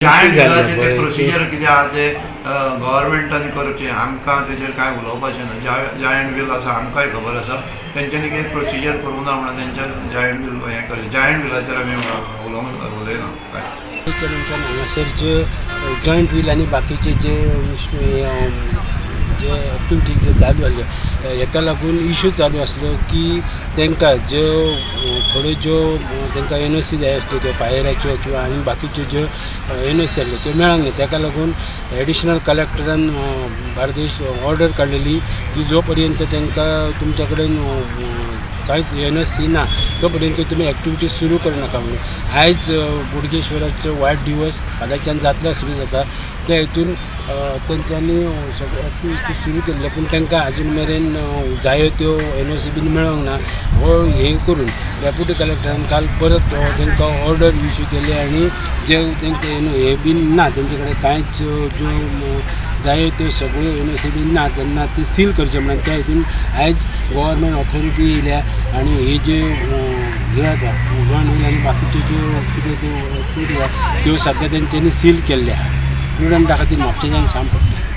Giant जाल्ले व्हिलाचें पळय तें प्रोसिजर कितें आहा तें गव्हर्मेंटान करचें, आमकां तेजेर कांय उलोवपाचें ना. जायंट व्हील आसा, आमकांय खबर आसा तेंच्यांनी कितें प्रोसिजर करूंक ना म्हणून तेंच्या जायंट व्हील हें करचें. जायंट व्हिलाचेर आमी उलोवंक उलयना कांयच. त्याच्या निमतान हांगासर जे जॉयंट व्हील आनी बाकीचे जे जे एक्टिविटीज जे चालू आसल्यो, हेका लागून इशू चालू आसलो की तांकां ज्यो थोड्यो ज्यो तांकां एनओसी जाय आसल्यो, त्यो फायराच्यो किंवा आनी बाकीच्यो ज्यो एनओसी आसल्यो त्यो मेळोंक ना. ताका लागून एडिशनल कलेक्टरान बार्देश ऑर्डर काडलेली की जो पर्यंत तांकां तुमच्या कडेन कांयच एनओसी ना तो पर्यंत तुमी एक्टिविटीज सुरू करनाका म्हणून. आयज बोडगेश्वराचो वाडदिवस, फाल्यांच्यान जात्रा सुरू जाता. त्या हितून तेंच्यांनी सगळे एक्टिविटी सुरू केल्ले, पूण तांकां आजून मेरेन जायो त्यो एनओसी बीन मेळोंक ना. हो हें करून डेप्युटी कलेक्टरान काल परत तांकां ऑर्डर इशू केली आनी जे तांकां हे बीन ना, तेंचे कडेन कांयच ज्यो जायो त्यो सगळ्यो एनओसी बीन ना, तेन्ना ती सील करचे म्हणून. त्या हितून आयज गव्हर्मेंट ऑथॉरिटी येयल्या आनी हे जे हे आसा जॉयंट व्हील आनी बाकीच्यो ज्यो कितें त्यो एक्टिविटी आहा त्यो सद्या तेंच्यांनी सील केल्ले आहा. प्रुडंटा खातीर म्हापशेच्यान श्याम फडते.